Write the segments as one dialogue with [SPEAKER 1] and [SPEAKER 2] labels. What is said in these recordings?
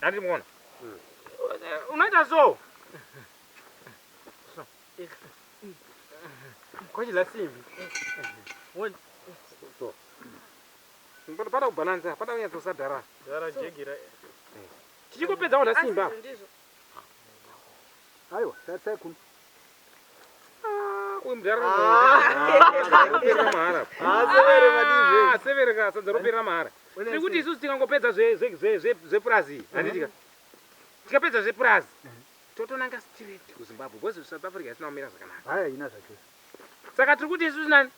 [SPEAKER 1] Handiti muona? Unoita so. So. Kwachila simbi. So. Pada kubalansa, pada kunyatsosadhara.
[SPEAKER 2] Dhara jegira.
[SPEAKER 1] Tichingopedza kuda simba.
[SPEAKER 3] Aiwa, tarisai kuno.
[SPEAKER 1] Ah, uyu mudhara roperera mahara. Ah, severe ka sadza roperera mahara. Tiri kuti isusu tikangopedza zvepurazi, handiti ka? Tikapedza zvepurazi, totonanga straight kuZimbabwe because South Africa isina kumira zvakanaka.
[SPEAKER 3] Haya ina zvachose.
[SPEAKER 1] Saka tiri kuti isusu nani?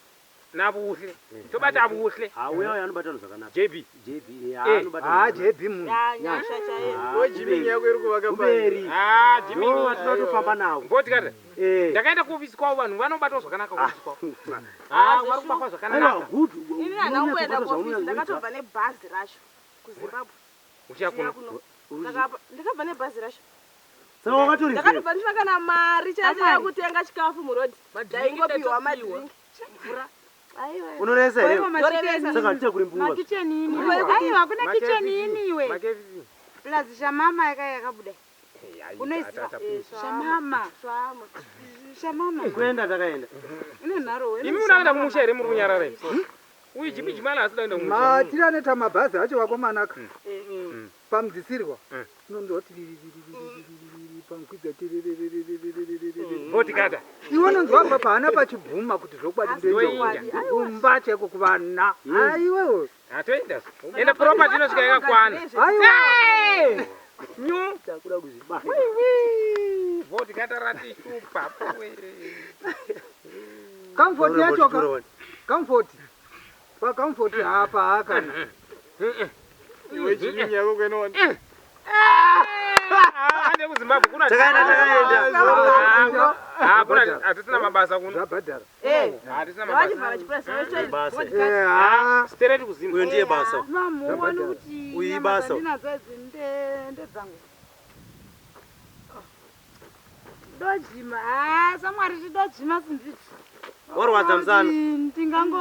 [SPEAKER 1] Nabuhle. Tobata Buhle.
[SPEAKER 4] Ah, uya uya anobata zvakanaka.
[SPEAKER 1] JB.
[SPEAKER 4] JB, eh,
[SPEAKER 1] Eh.
[SPEAKER 4] anobata.
[SPEAKER 3] Ah, JB munhu.
[SPEAKER 5] Ya, nyasha chaiyo.
[SPEAKER 4] Ah,
[SPEAKER 2] Jimmy yako iri kuvaka pano.
[SPEAKER 4] Uberi.
[SPEAKER 1] Ah, Jimmy.
[SPEAKER 4] Ndo vatinotofamba navo.
[SPEAKER 1] Mbotikati.
[SPEAKER 4] Eh.
[SPEAKER 1] Ndakaenda kuofisi kwavo vanhu vanobatwa zvakanaka kuofisi kwavo.
[SPEAKER 5] Ah,
[SPEAKER 1] Ah, vari kubatwa
[SPEAKER 4] Aiwa,
[SPEAKER 1] zvakanaka.
[SPEAKER 4] good.
[SPEAKER 5] Ini handina kumboenda
[SPEAKER 4] Unonyatsobata
[SPEAKER 5] kuofisi,
[SPEAKER 4] zvaunonyatsoita.
[SPEAKER 5] ndakatobva nebhazi racho kuZimbabwe.
[SPEAKER 1] Uchiya
[SPEAKER 5] Kuuya
[SPEAKER 1] kuno.
[SPEAKER 5] kuno. Saka ndakabva nebhazi racho.
[SPEAKER 4] Saka wakatori
[SPEAKER 5] Ndakatobva ndisina kana mari chaiyo
[SPEAKER 6] Amai.
[SPEAKER 5] yekutenga chikafu murodhi.
[SPEAKER 2] Madrinki
[SPEAKER 5] Ndaingopiwa
[SPEAKER 2] tatopiwa.
[SPEAKER 5] madrinki. Mvura. Aiwa.
[SPEAKER 4] Unoresa here?
[SPEAKER 6] Koivo
[SPEAKER 5] Ndorevesa.
[SPEAKER 4] Saka hatichakuri mbuva.
[SPEAKER 6] makicheni ini
[SPEAKER 5] Mbuva yekuti-
[SPEAKER 6] aiwa kuna kicheni ini iwe
[SPEAKER 1] MaKFC.
[SPEAKER 6] plus shamama yaka yakabuda Unoiziva? Shamama.
[SPEAKER 5] Swama.
[SPEAKER 6] Shamama.
[SPEAKER 4] Kuenda takaenda.
[SPEAKER 6] Ine nharo
[SPEAKER 1] Imi munoenda kumusha here muri kunyarara imi? Uyu Jimmy Jimala asida kuenda kumusha.
[SPEAKER 3] Matiri anoita mabhazi acho vakomanaka. Pamudzisirwa. Unonzwa kuti pamukwidza
[SPEAKER 1] Mbotikata.
[SPEAKER 3] Iwe unonzwa apa pahana pachibvuma kuti zvokwadi
[SPEAKER 1] Ndoinda.
[SPEAKER 3] kumba chaiko kuvana. Aiwewe.
[SPEAKER 1] Atoenda. Ende property inosvika yakakwana.
[SPEAKER 3] Aiwa.
[SPEAKER 1] Hey! Nyu.
[SPEAKER 4] Takuda kuzvibaya.
[SPEAKER 1] Wiwi. Votikata rati shupa.
[SPEAKER 3] Comfort yacho ka. Comfort. Pa comfort hapa hakana.
[SPEAKER 2] Iwe Jimmy yako kwena.
[SPEAKER 1] Ande kuZimbabwe kuna
[SPEAKER 4] Takaenda takaenda.
[SPEAKER 1] Ah, kuna hatisina mabasa kuno.
[SPEAKER 3] Zvabhadhara.
[SPEAKER 5] Eh.
[SPEAKER 1] Hatisina mabasa.
[SPEAKER 5] Vachivhara chipurasi
[SPEAKER 4] Basa.
[SPEAKER 3] Eh, ah.
[SPEAKER 1] Straight kuZimbabwe.
[SPEAKER 4] Uyu ndiye basa.
[SPEAKER 6] Mamuoni kuti
[SPEAKER 4] Uyu
[SPEAKER 6] nyama
[SPEAKER 4] ibasa.
[SPEAKER 6] dzandinadzo idzi ndedzangu. Dojima. Ah, samwari tidojima sinditi.
[SPEAKER 4] Warwadza musana.
[SPEAKER 6] Ndingango